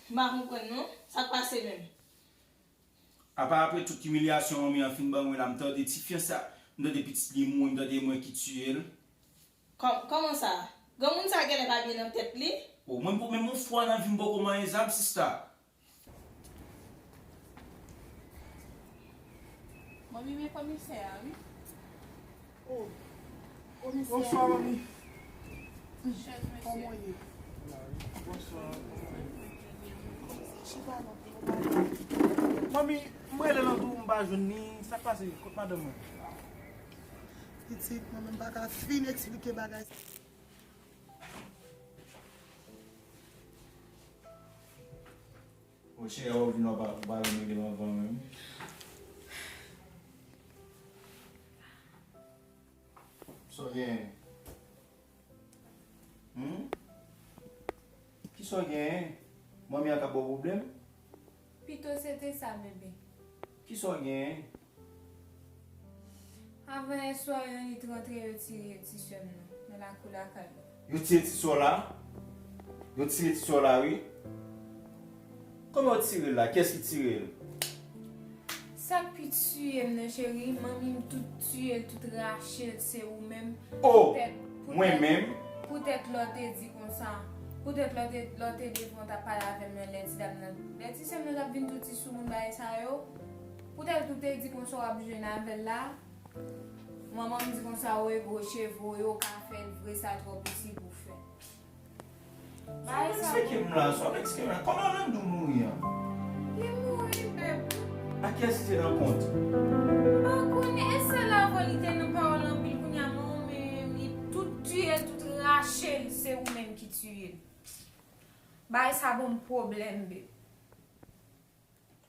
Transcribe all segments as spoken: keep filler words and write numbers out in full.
M pa konprann non. Sa k pase menm? Apa apre tout imilyasyon manmi an fin ban mwen la, m tande ti fi an sa, m tande pitit li mouri, m tande e mwen ki tiye l. Kòm, kòman sa? Granmoun sa genlè pa byen nan tèt li? O, mwen menm yon fwa nan vi m poko manyen zam, sista. Manmi, men komisè a, wi. O, komisè. Bonswa, manmi. Chèz, mesye. Kòman w ye? Bonswa. Chita non, pou nou pale. Manmi, m rele Landou, m pa jwenn li. Sa k pase? Kot madanm mwen? Pitit, mwen menm pa ka fin eksplike bagay sa. Monchè, ou vin w pa, ou pa renmen gen anvan menm. Sa w genyen? Hmm? Kisa w genyen? Manmi an k ap ba w pwoblèm? Pito se te sa, bebe. Kisa w genyen? Avan yè swa, yon nit rantre, yo tiye ti sè m nan, nan lakou lakay la. Yo tiye ti sè w la? Yo tiye ti sè w la, wi. Kòman yo tire l la? Kiyès ki tire l? Sa k pi tiye m nan, cheri, manmi m tout tiye l, tout rache l, se ou menm. O! Poutèt, mwen poutèt, menm? Poutèt lè w te di konsa, poutèt lè w te, lè w te devan w t ap pale avè m nan, lè ti dam nan, lè ti sè m nan t ap vin tou ti soumoun bagay sa yo, poutèt ou te di konsa w ap jwenn avè l la, manman m di konsa, ou reproche vre, ou ka fè l vre, sa twò piti pou fè. Bagay sa. Sa w eksplike m la, sa w eksplike m la. Kòman Landou mouri an? Li mouri, beb. A kiyès li te nan kont? M pa konnen, e sèl avè w li te nan pawòl anpil, kounye a manman m li tout tiye l, tout rache l, se ou menm ki tiye l. Bagay sa ban m pwoblèm, beb.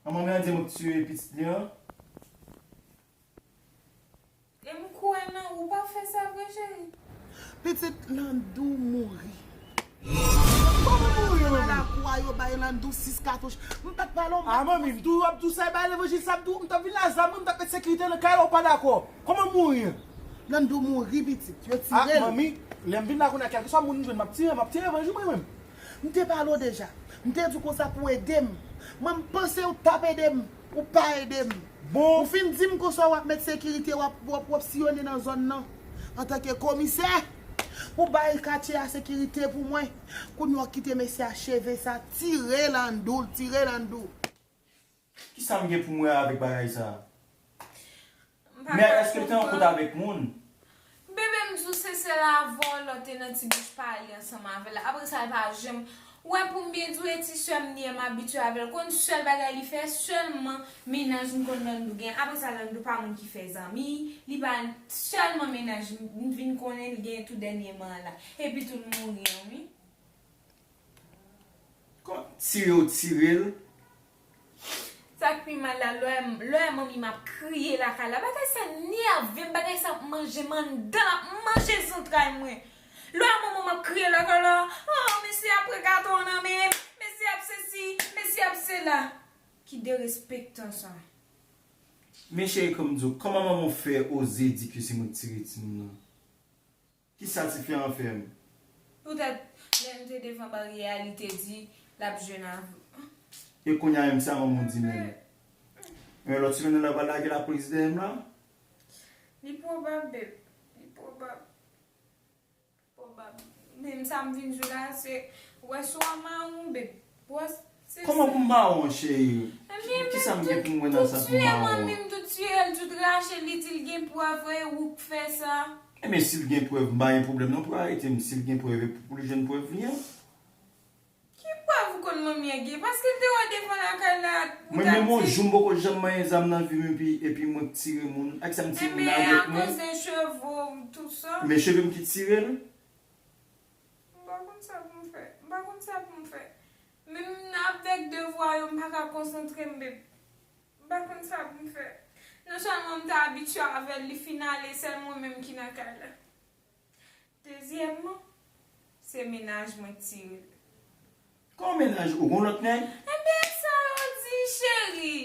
An manmi an di mwen k tiye pitit li an? E m kwè nan ou, pa fè sa vre, cheri. Pitit Landou mouri. Kòman mouri, manmi? Lakou a, yo bay Landou sis katouch. M pa t pale w, a, manmi, m tou, w ap tou sa, bay levanjil sa, m tou, m t ap vin la zam, m t ap met sekirite nan kay la, ou pa dakò. Kòman mouri? Landou mouri, pitit. Yo tire l. A, manmi, lè m vin la kounye a, kèlkeswa moun m jwenn, m ap tire, m ap tire levanjil mwen menm. M te pale w deja. M te di w konsa pou w ede m. Mwen, m panse w t ap ede m. Ou pa ede m. Bon. Ou fin di m konsa w ap met sekirite, w ap, w ap, w ap siyone nan zòn nan. Antanke komisè, pou bay katye a sekirite pou mwen. Kounye a w kite mesye a cheve sa, tire Landou, tire Landou. Kisa m gen pou m wè avèk bagay sa? Men èske l te an kont avèk moun? Bebe, m di w se sèl avè w lè w te nan ti bouch pale ansanm avè l la. Apre sa, l pa janm. Ou wè, pou m byen di w, e ti sè m li ye, m abitye avè l. Konn sèl bagay li fè, sèlman mennaj m konn Landou gen. Apre sa, Landou pa moun ki fè zanmi. Li pa sèlman mennaj m, m vin konnen l gen tou dènyèman an la. Epi tou l mouri an, wi. Kòman tire yo tire l? Sa k pi mal la, lè, lè manmi m ap kriye lakay la, bagay sa nève m, bagay sa ap manje m anndan, l ap manje zantray mwen. Lè manman m ap kriye lakay la, oh, mesye ap pran katon nan men m, mesye ap sesi, mesye ap sela. Ki derespektan sa. Men cheri, kòm di w, kòman manman w fè oze di ke se mwen k tire timoun nan? Kisa ti fi an fè m? Poutèt, lè m te devan baryè a, li te di l ap jwenn avè w. E kounye a menm sa manman w di menm? Men lòt semèn nan la, w pral lage lapolis dèyè m la? Li pwobab, beb. Li pwobab. Pwobab. Menm sa m vin di w la, se, w wè si w a mawon, beb. Kòman pou m mawon, cheri? Kisa m gen pou m wè nan sa pou m mawon? Tout tiye manmi m, tout tiye l, tout rache l, li di l gen prèv, e ou k fè sa. Ebyen, si l gen prèv, m pa gen pwoblèm non pou yo arete m. Si l gen prèv, e pou, pou l jwenn prèv li an. Ki prèv ou konn manmi an gen? Paske l te wè devan lakay la, ou ta di. Mwen menm yon jou m poko janm manyen zam nan vi m, epi, epi mwen k tire moun. Ak sa m tire moun avèk mwen. Ebyen, akoz de cheve w, tout sa. Men cheve m ki tire l. M pa konn sa pou m fè. M pa konn sa pou m fè. Menm avèk devwa yo, m pa ka konsantre m, beb. M pa konn sa pou m fè. Non sèlman m te abitye avè l, li fin ale, sèl mwen menm ki nan kay la. Dezyèmman, se mennaj mwen k tire l. Kòman mennaj ou? Ou gon lòt nèg? Ebyen, sa yo di, cheri.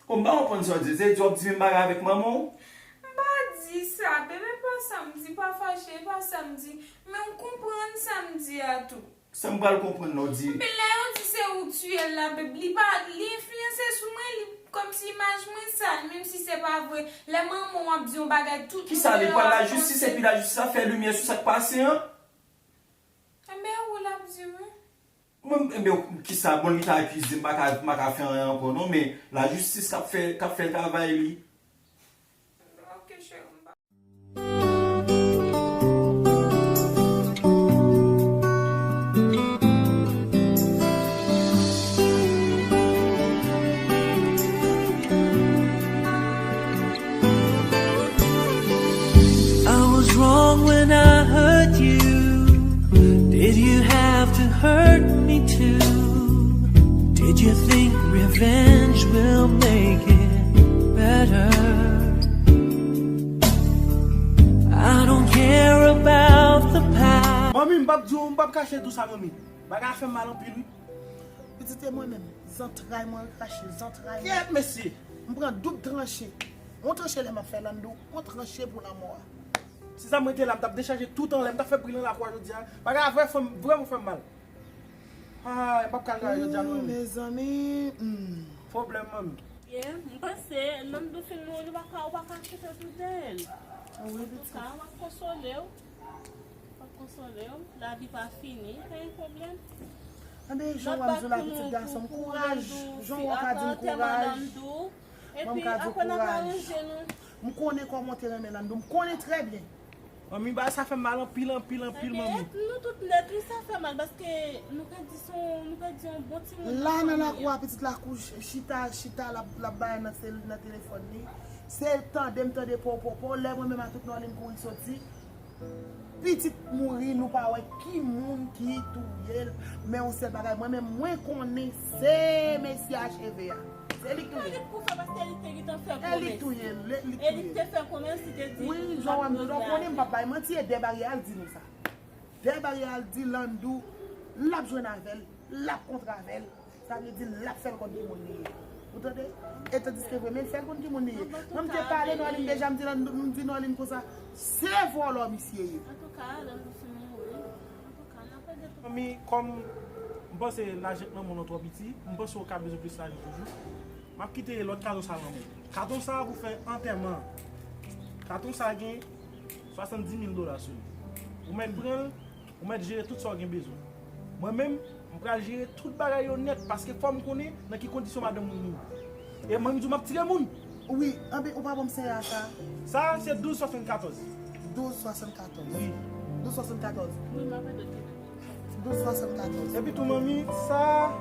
O, m pa konprann sa w di. Se di w ap di menm bagay avèk manman w? M pa di sa, bebe, pa sa m di, pa fache, pa sa m di. Men w konprann sa m di a tou. Sa m pral konprann lè w di. Ebyen, lè yo di se ou Tiye l la, babe. Li pa, li enfliyanse sou mwen, li kòmsi imaj mwen sal, menm si se pa vre. Lè manman w ap di yon bagay, tout moun... Kisa li pral lajistis, epi lajistis ap fè limyè sou sa k pase an? Enben, ou l ap di, wi. Mwen, enben, kisa, bon, li ta akize m, m pa ka, m pa ka fè anyen ankò, non, men lajistis k ap fè, k ap fè travay li. Ok, cheri, m pa... I was wrong when I hurt you. Did you have to hurt me too? Did you think revenge will make it better? I don't care about the past. Manmi, m p ap di w, m p ap kache tou sa, manmi. Bagay a fè m mal anpil, wi. Pitit, e mwen menm, zantray mwen rache, zantray mwen. Kèt, mesye! M pran doub tranche. Yon tranche lè m ap fè Landou, yon tranche pou lanmò a. Si sa mwen te la, m t ap dechaje tout anlè, m t ap fè bri nan lakou a jodi a. Bagay la vrè fè m, vrèman fè m mal. Ah, m p ap ka al travay jodi a non. Mezanmi, hmm. Pwoblèm, manmi. Ye, m panse Landou fin mouri, li pa ka, ou pa ka kite l pou dèyè l. Antouka, w ap konsole w. W ap konsole w. Lavi pa fini, pa gen pwoblèm. Anben, jan w ap di w la, pitit gason m, kouraj. Jan w ka di m kouraj. Epi apre n ap aranje nou. M konnen kòman w te renmen Landou. M konnen trè byen. Manmi, bagay sa fè m mal anpil, anpil, anpil, manmi. Ebyen, nou tout nèt, wi, sa fè mal, paske nou pèdi son, nou pèdi yon bon timoun nan fanmi an. La, nan lakou a, pitit lakou, ch-, chita, chita, l ap, l ap bay nan tel-, nan telefòn li. Se tande m tande po, po, po. Lè mwen menm a tout Nòlin kouri soti. Pitit mouri, nou pa wè ki moun ki touye l. Men yon sèl bagay, mwen menm, mwen konnen se mesye a cheve a. Se li k touye l. Sa li t pou fè, paske li te gentan fè pwomès. E li k touye l, li, li k touye l. E li k te fè pwomès, li te di... Wi, jan w wè m di w la, w konnen m p ap bay manti, e Dèbarye a l di nou sa. Dèbarye a l di Landou, l ap jwenn avè l, l ap kontre avè l. Sa vle di l ap fè l konn ki moun li ye. Ou tande? E tandiske vre, men l fè l konn ki moun li ye. Mwen m te pale Nòlin deja, m di Landou, m di Nòlin konsa, se vòlò misye ye. Antouka, Landou fin mouri. Antouka, n ap ede tout. Manmi, kòm m panse lajan k nan men w twò piti, m panse w ka bezwen plis lajan toujou. M ap kite lòt katon sa nan men w. Katon sa pou fè antèman an. Katon sa gen swasanndis mil dola sou li. Ou mèt pran l, ou mèt jere tout sa w gen bezwen. Mwen menm, m pral jere tout bagay yo nèt, paske fò m konnen nan ki kondisyon madanm ou mouri. E mwen m di w m ap tire moun. Wi, anben, ou pa ban m seri a sa. Sa, se douz swasannkatòz. Douz swasannkatòz. Wi. Douz swasannkatòz. Wi, m ap ede w. Douz swasannkatòz. Epi tou, manmi, sa,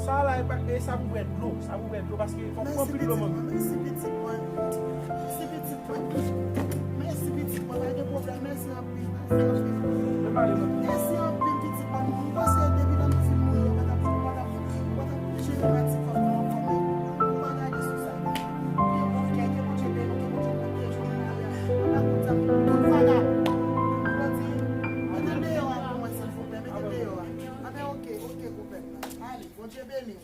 sa la, e pa, e sa pou bwè dlo. Sa pou bwè dlo, paske fò m pran pil dlo, manmi. Mèsi, pitit mwen. Mèsi, pitit mwen. Mèsi, pitit mwen. Pa gen pwoblèm. Mèsi anpil. Mèsi anpil. Mèsi anpil, pitit mwen. M panse depi Landou fin mouri, ou pa t ap, ou pa t ap, ou pa t ap jere pratik fanm nan anfòm. Ou pa gade sou sa. Ou gen bon kè, ke Bondye beni w, ke Bondye pwoteje w nan lari a. Ou pa konn sa, tout vagabon. Mete l deyò a pou mwen, silvouplè. Mete l deyò a. Anben, oke, oke, konpè m nan. Ale, Bondye beni w.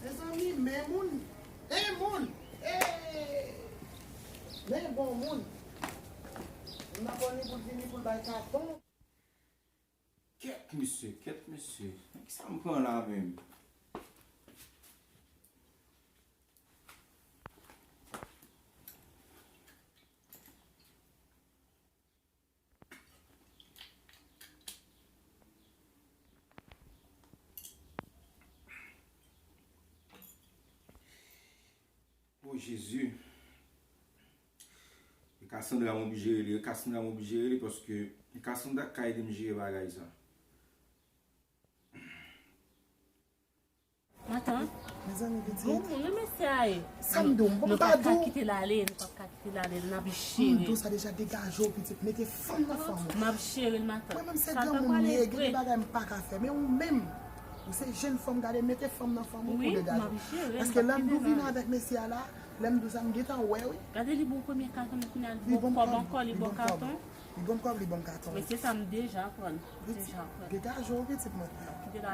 Mezanmi, men moun. Men moun. Hey! Men bon moun. Moun nan pran ni pou l vini pou l bay katon. Kèt, mesye, kèt, mesye. Men kisa m pran la menm? O Jezi. E Cassandra m oblije rele, e Cassandra m oblije rele paske e Cassandra k ka ede m jere bagay sa. Matant. Mezanmi, pitit. Bon, bon, men mesye a ye. Sa m di w, m pa di w. Nou p ap ka kite l ale, nou p ap ka kite l ale, n ap jere. M di w sa deja, degaje w, pitit, mete fanm nan fanm ou. M ap jere l, matant. Mwen menm se granmoun m ye, gen de bagay m pa ka fè, men ou menm, ou se jèn fanm, gade, mete fanm nan fanm ou pou degaje w. Paske lè m di w vini avèk mesye a la, lè m di w sa, m gentan wè, wi. Gade li bon premye katon, men kounye a li bon kòb ankò, li bon katon. Li bon kòb, li bon katon. Men se sa m deja aprann. Deja aprann. Degaje w, pitit mwen.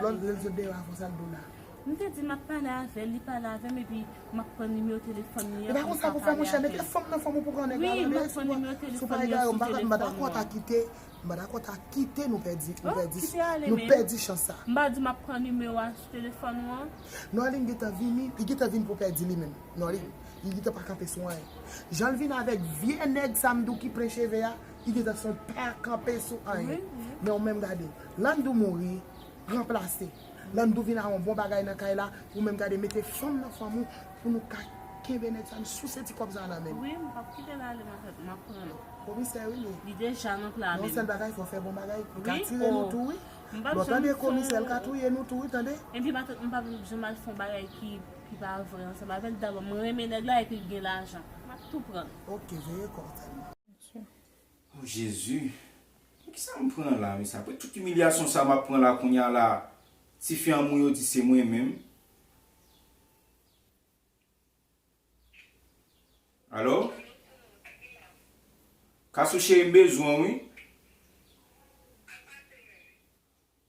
Lòt lè l sot deyò a, fò sa l di w la. M te di m ap pale avè l, li pale avè m, epi m ap pran nimewo telefòn li an pou m ka pale avè l. E pa konsa pou fè, monchè, mete fanm nan fanm ou pou pran nèg la. Wi, m ap pran nimewo telefòn li an sou telefòn mwen. M pa dakò ta kite, m pa dakò ta kite nou pèdi, nou pèdi, nou pèdi chans sa. M pa di m ap pran nimewo a sou telefòn ou an. Norline gentan vini, li gentan vin pou pèdi li menm. Norline, li gentan pa kanpe sou anyen. Jan l vin avèk vye nèg sa m di w ki plen cheve a, li gentan se yon pa kanpe sou anyen. Men ou menm gade, Landou mouri, ranplase. Landou vin a yon bon bagay nan kay la, ou menm gade mete fanm nan fanm ou pou nou ka kenbe nèg sa, n souse ti kòb sa nan men n. Wi, m p ap kite l ale, m ap, m ap pran l. Komisè wi li. Li deja nan pla menm. Yon sèl bagay, fò fè bon bagay, li ka tire nou tou wi. Bon, tande komisè, l ka touye nou tou wi, tande. Epi matant, m p ap janm al fè yon bagay ki, ki pa vre ansanm avè l. Dabò, mwen renmen nèg la epi l gen lajan. M ap tou pran l. Ok, veye kò w sèlman. O Jezi, men kisa m pran la, men sa, apre tout imilyasyon sa m ap pran la kounye a la, tifi an mouri yo di se mwen menm. Alo? Kasou cheri, m bezwen w wi.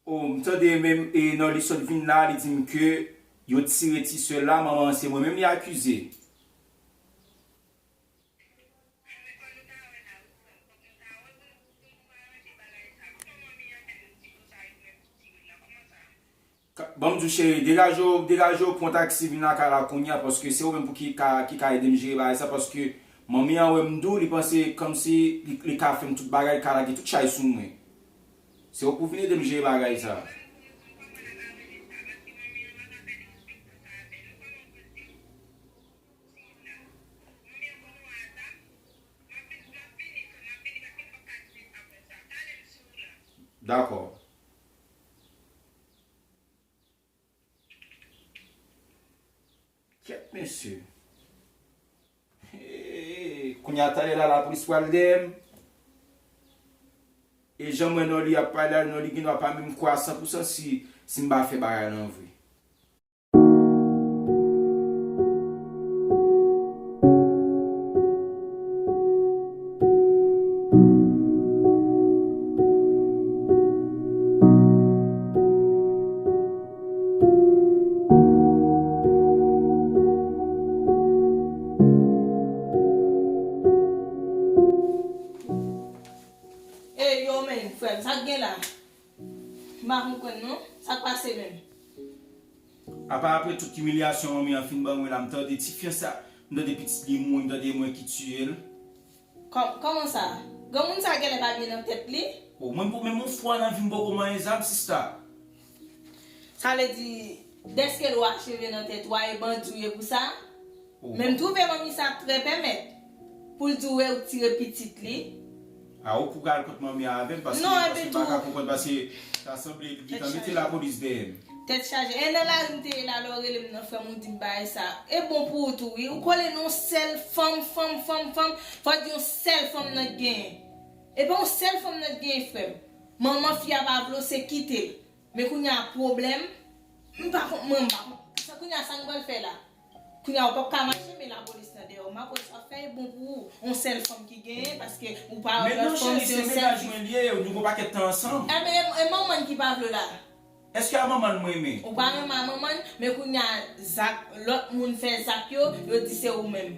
O, m tande menm e Nòli sot vin la, li di m ke yo tire ti sè l la, manman an se mwen menm li akize. Ka- Ban m di w cheri, degaje w, degaje w, pran taksi vin lakay la kounye a, paske se ou menm pou ki ka, ki ka ede m jere bagay sa, paske manmi an wè m di w, li panse kòmsi li, li ka fè m tout bagay, li ka lage tout chay sou mwen. Se ou pou vin ede m jere bagay sa. Dakò. Kèt mesye. Hey, kounye a talè la lapolis pral dèyè m. E jan m wè Nòli ap pale a, Nòli gendwa pa menm kwè a san pou san si, si m pa fè bagay lan vre. Ey, yo, men, frè m, sa k gen la? M pa konprann, non. Sa k pase menm? Apa apre tout imilyasyon manmi an fin ban mwen la, m tande ti fi an sa, m tande pitit li mouri, m tande e mwen ki tiye l. Kò-, kòman sa? Granmoun sa genlè pa byen nan tèt li? O, mwen pou menm yon fwa nan vi m poko manyen zam, sista. Sa vle di, dèske lwa cheve nan tèt ou a, e bandi w ye pou sa? O. Men m twouve manmi sa trè pèmèt pou l di w e ou k tire pitit li. A, ou pou pral kont manmi an avè m, paske, non, paske m pa ka konprann, paske ta sanble li gentan mete lapolis dèyè m. Tèt chaje. E nan lari m te ye la, lè w rele m nan, frè m, ou di m bagay sa. E bon pou ou tou, wi. Ou kole nan yon sèl fanm, fanm, fanm, fanm. Fò di yon sèl fanm nan t genyen. E pa yon sèl fanm nan t genyen, frè m. Manman fi a pa vle w, se kite l. Men kounye a pwoblèm, m pa konn, mwen m pa konn. Sa kounye a sa nou pral fè la? Kounye a ou p ap ka mache, men lapolis nan dèyè w. M ap wè sa w ap fè, e bon pou ou. Yon sèl fanm ki genyen, paske ou pa wè lòt fanm, se yon sèl fi. Men non, cheri, se mennaj mwen li ye, nou gen yon pakèt tan ansanm. Enben, e, e manman n ki pa vle w la? Èske a manman n mwen renmen? Ou pa renmen a manman n, men kounye a zak, lòt moun fè zak yo, yo di se ou menm.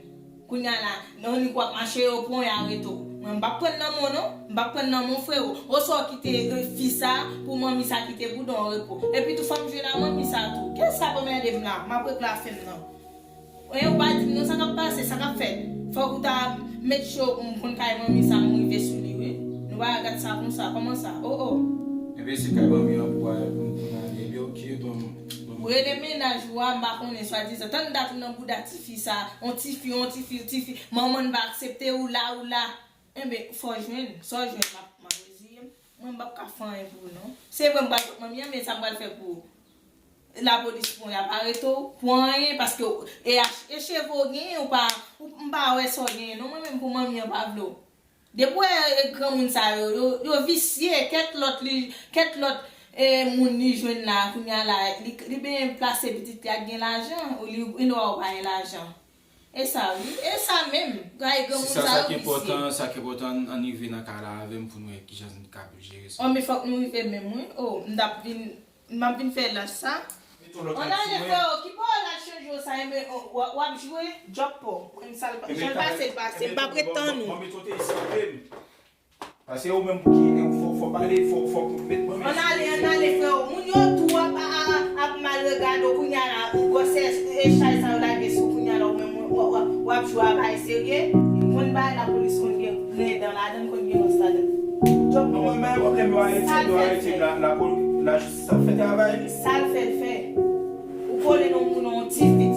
Kounye a la, nan nik w ap mache yo pran w, y arete w. Mwen, m p ap pran nan men w non, m p ap pran nan men w, freo. Oswa w kite, e, fi sa pou manmi sa kite bouda w an repo. Epi tou, fò m jwenn a manmi sa tou. Kiyès sa pou mède m la? M ap regle afè m nan. E, ou pa di m non sa k ap pase, sa k ap fèt. Fòk ou ta make sure m konn kay manmi sa, m rive sou li, wi. Nou pa gad sa konsa, kòman sa? O, o. Enben, se kay manmi an pou w al, pou, pou n ale. Enben, oke, bon, bon. Ou rele mennaj ou a, m pa konnen, swadizan. Tann dat ou nan bouda tifi sa, on tifi, on tifi, on tifi. Manman n pa aksepte ou la, ou la. Enben, fò w jwenn. Sa w jwenn, m ap, m ap reziye m. Mwen, m p ap ka fè anyen pou ou, non. Se vre, m pral kot manmi an, men sa m pral fè pou ou? Lapolis pran w, y ap arete w pou anyen, paske e, e cheve w genyen, ou pa, ou, m pa wè sa w genyen, non, mwen menm pou manmi an pa vle w. Depi w wè, e, granmoun sa yo, yo, yo visye, kèt lòt li, kèt lòt, e, moun li jwenn la, kounye a la, li, li benyen plase pitit li ak gen lajan, ou li, li wè w pa gen lajan. E sa, wi, e sa menm, gade granmoun sa yo visye. Sista, sa ki enpòtan, sa ki enpòtan, ann, ann rive nan kay la avè m pou n wè kijan n ka jere sa. O, men fòk nou rive menm, wi. O, m t ap vin, m ap vin fè lanch sa. Ann ale, freo, ki bò w al chanje w sa, enben, w ap jwe, djòb pa w. Mwen, sa l pa, jan l pase, l pase, m p ap ret tann ou. Paske ou menm pou ki, fò, fò pale, fò, fò met manmi. Ann ale, ann ale, freo. Moun yo tou ap, ap, ap mal regade w kounye a la, gwosè e chay sa yo lage sou kounye a la, ou menm w, w, w, w ap jwe a bagay serye. Konn bagay lapolis konn gen grenn dan ladan l, konn gen rans ladan l. Djòb pa w. Non, men pwoblèm yo Ayiti, yo Ayiti, la, la, lajistis ap fè travay li. Sa l fè, l fè. Ou kole nan moun, nan yon ti fi,